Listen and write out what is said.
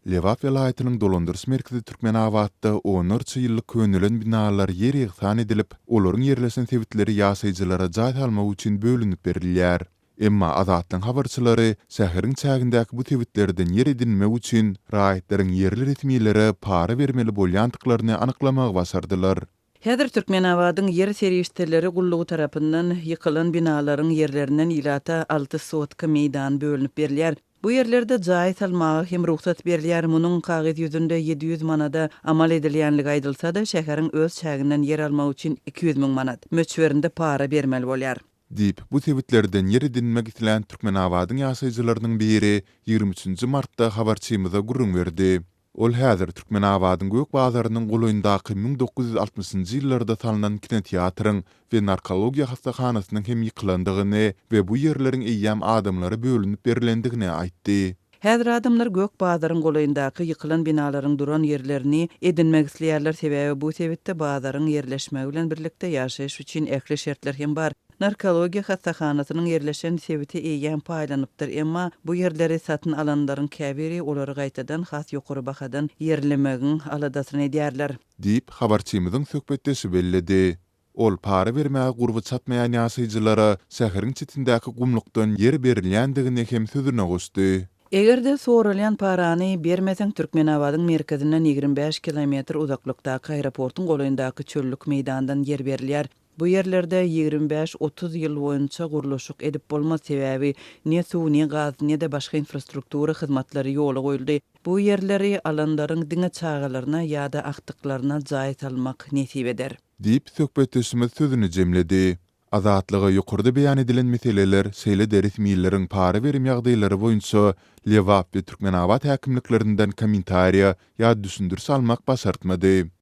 Lebap welaýatynyň dolandyryş merkezi Türkmenabatda onlarça ýyllyk könelen binalar ýer-ýegsan edilip, olaryň ýerleşen sebitleri ýaşaýjylara jaý salmak üçin bölünip berilýär. Emma Azatlygyň habarçylary şäheriň çägindäki bu sebitlerden ýer edinmek üçin raýatlaryň ýerli resmilere para bermeli bolýandyklaryny anyklamagy başardylar. Häzir Türkmenabadyň ýer serişdeleri gullugy tarapyndan ýykylan binalaryň ýerlerinden ilata alty sotka meýdan bölünip berilýär. Bu ýerlerde jaý salmaga hem rugsat berilýär. Munuň kagyz ýüzünde 700 manada amal edilýänligi aýdylsa-da, şäheriň öz çäginden ýer almak üçin 200 müň manat möçberinde para bermeli bolýar. Diýip, bu sebitlerden ýer edinmek islän Türkmenabadyň ýaşaýjylarynyň biri 23 nji martda habarçymyza gürrüň berdi. Ol häzir Türkmenabadyň Gök bazarynyň golaýyndaky 1960-njy ýyllarda salnan kinoteatryň we narkologiýa hassahanasynyň hem ýykylandygyny we bu ýerleriň eýýäm adamlara bölünip berlendigini aýtdy. Häzir adamlar Gök bazaryň golaýyndaky ýykylan binalaryň duran ýerlerini edinmek isleýärler, sebäbi bu sebitde bazaryň ýerleşmegi bilen birlikde ýaşaýyş üçin ähli şertler hem bar. Narkologiýa hassahanasynyň ýerleşen sebiti eýýäm paýlanypdyr, emma bu ýerleri satyn alanlaryň käbiri olary gaýtadan has ýokary bahadan ýerlemegiň aladasyny edýärler. Diýip, habarçymyzyň söhbetdeşi belledi. Ol para bermäge gurby çatmaýan ýaşaýjylara şäheriň çetindäki gumlukdan ýer berilýändigini hem sözüne goşdy. Eger-de soralýan parany bermeseň, Türkmenabadyň merkezinden 25 kilometr uzaklykdaky aeroportuň golaýyndaky çöllük meýdandan ýer berilýär. Bu ýerlerde 25-30 ýyl boýunça gurluşyk edip bolmaz, sebäbi ne suw, ne gaz, ne-de başga infrastruktura hyzmatlary ýola goýuldy. Bu ýerleri alanlaryň diňe çagalaryna ýa-da agtyklaryna jaý salmak nesip eder. Diýip, söhbetdeşimiz sözüni jemledi. Azatlyga ýokarda beýan edilen meseleler, şeýle-de resmileriň para berim ýagdaýlary boýunça Lebap we Türkmenabat häkimliklerinden kommentariýa ýa düşündiriş almak başartmady.